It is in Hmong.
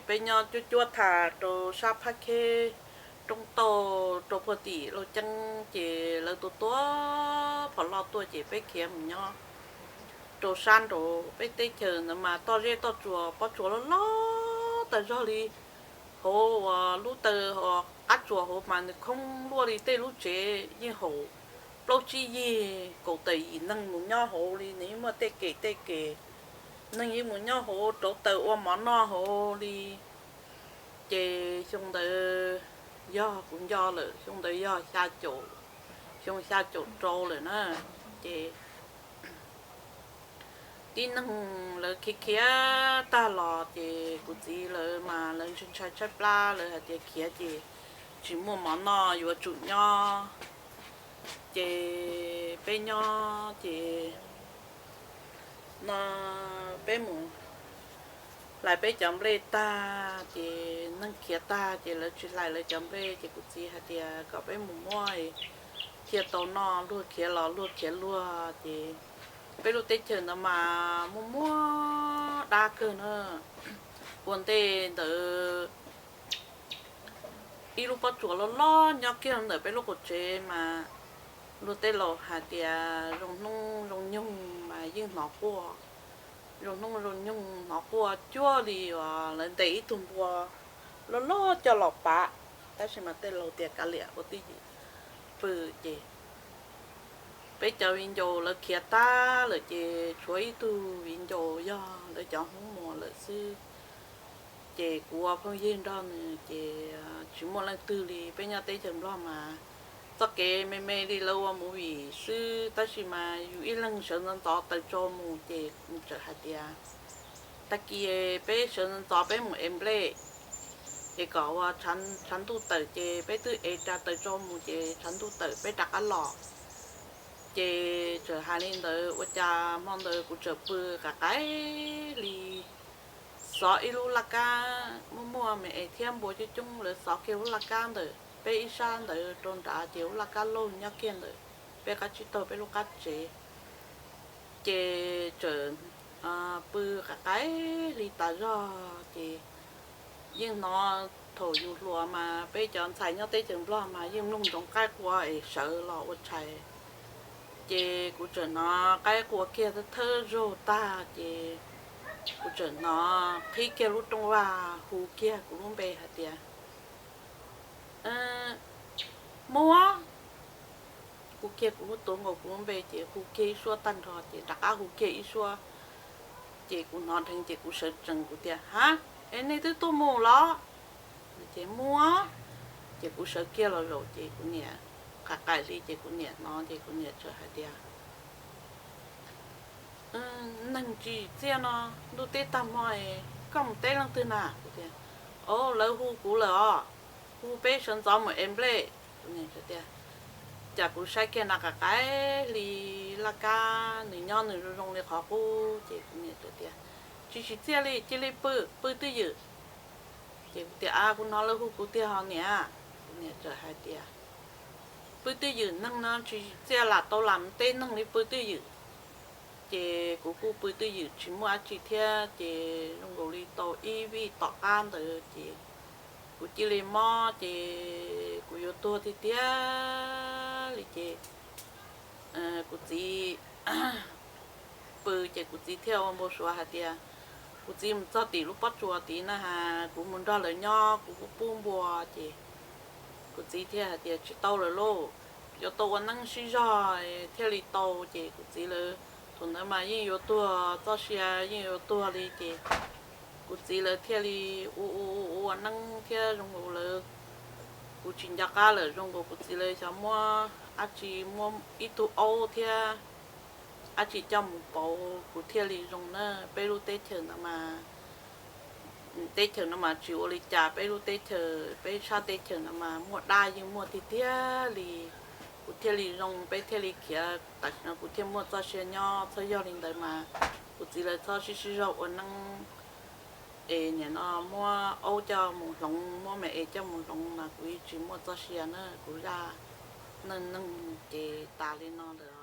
Peb nyob cuab cuab tha rau sab Phab Khej, roob tauj rau puag tim Lauj Ceeb, ces lawv tua tua phom loj tuaj ces peb khiav mus nyob rau sab nraud. Peb teb chaws ntawd mas toj zeb toj tsuas pob tsuas loj loj tas zog li, hauv uas lub taw qab tsuas hauv mas nws khoob luaj li tej lub tsev yeej haum plaub tsib yig kaum tawm yim neeg mus nyob hauv li, nws yeej muaj tej kem tej kem, neeg yeej mus nyob hauv rauv taws ua mov noj hauv li. Ces xyoo ntawd yog kuv nco lawm, xyoo ntawd yog xya caum, xyoo xya caum rau lawm na. Ces tib neeg lawv khiav khiav tag los ces kuv txiv lawv mas lawv ntshai ntshai tshaib plab, lawv hais tias khiav ces tsis muaj mov noj yuav tsum nyob. Ces peb nyob ces no peb mus hlais peb cov nplej tag ces neeg khiav tag ces lawv tsis hlais lawv cov nplej ces kuv txiv hais tias kom peb mus muab thiaj tau noj, luag khiav los luag khiav luag. Ces peb lub teb chaws ntawd mas muaj muaj dab kawg na. Ua ntej ntawd ib lub pob tsuas loj loj nyob kiag ntawm peb lub qaum tsev mas luag tej laus hais tias zoo hnub zoo nyoog mas yeej hnov quaj, zoo hnub zoo nyoog hnov quaj cuag li uas lawv ntes ib tug npua loj loj coj los pav, tab sis mas tej laus tias kav liam ua twj ywm pw. Ces peb cov viv ncaus lawv khiav tag lawm ces tshuav ib tug viv ncaus yog lawv cov Hmoob Muas lawm xwb. Ces kuv ua phooj ywg nrog nws ces tsis muaj leej twg li. Peb nyob teb chaws Nplog mas txoj kev me me li lawv ua movie xwb, tab sis mas yus ib leeg sawv ntxov ntxov taws tso mus ces txawm hais tias tag kis peb sawv ntxov ntxov peb mus ev nplej es kom ua tshav ntuj tawm ces peb twb ev ras taws tso mus ces tshav ntuj tawm peb rov qab los. Ces txawm hais li ntawd ua cas hmo ntawd kuv txawm pw qaim qaim hli, xov ib lub laj kab muaj muaj me es thiab npua coob coob, lawv xov kiag lub laj kab ntawm peb ib sab ntawd rau nrad ces lub laj kab laug nyob kiag ntawm peb qab tsib taug peb lub qab tsev. Ces txawm pw qaim qaim hli tas zog ces yeej hnov, thaum yus hluas mas peb cov ntxhais nyob teb chaws Nplog mas yeej mloog ntsoov qaib qua es sawv los ua tshais. Ces kuv txawm hnov qaib qua kiag thawj thawj zaug tag ces kuv txawm hnov qhib kiag lub rooj vag hu kiag kuv lub npe hais tias, Muaj! Hu kiag kuv lub tuav nkaus kuv lub npe ces hu kiag ib suab tag nrho ces rov qab hu kiag ib suab. Ces kuv hnov dheev ces kuv sawv tsees kuv tias, Ha, es nej twb tuaj mus los? Ces, Muaj! Ces kuv sawv kiag los zaum ces kuv niam, qaim qaim hli ces kuv niam hnov ces kuv niam txawm hais tias, Neeg tsis txiaj no, ntuj teb tag hmo, koj mus teb leej twg na? Kuv tias, O, lawv hu kuv lawm os, hu peb sawv ntxov mus ev nplej. Kuv niam tias, Cas kuv saib kiag na qaim qaim hli laj kab nws nyob nws zoo zoo li qhov qub. Ces kuv niam tias, Tsis tsim txiaj li, cia li pw, pw twj ywm. Ces kuv tias, A, kuv hnov lawv hu kuv tiag ho niam. Kuv niam txawm hais tias, Pw twj ywm, neeg no tsis txiaj lam tau lam teb neeg li, pw twj ywm. Ces kuv kuj pw twj ywm tsis muaj dab tsi thiab ces zoo nkaus li tau ib vij tom qab ntawd ces kuv cia li mob ces kuv yuav tuag tiag tiag li ces kuv txiv pw ces kuv txiv thiaj ua npau suav hais tias, Kuv txiv mus txog tim lub pob tsuas tid na has, kuv mus nrog lawv nyob kuv kuj pub npua. Ces kuv txiv thiaj hais tias, Tsis tau lawm lauj, yuav tau ua neeb sib zog thiaj li tau. Ces kuv txiv lawv thaum ntawd mas yeej yuav tuag, txoj sia yeej yuav tuag li ces kuv txiv lawv thiaj li ua ua ua neeb thiab zoo nkaus lawv, kuv tsis nco qab lawm, zoo nkaus kuv txiv lawv xyov muab dab tsi, muab ib tug aub thiab dab tsi coj mus pauv kuv thiaj li zoo na. Peb lub teb chaws ntawd mas, teb chaws no mas tsis ua li cas, peb lub teb chaws, peb sab teb chaws no mas muaj dab yeej muaj tiag tiag li. Kuv thiaj li zoo, peb thiaj li khiav, tam sim no kuv thiaj muaj txoj sia nyob, txhob yog li ntawd mas kuv txiv lawv txhob sib sib zog ua neeb es nim no muab aub coj mus hloov, muab me es coj mus hloov mas kuv yeej tsis muaj txoj sia na, kuv zaj neej neeg ces tas li no lawm.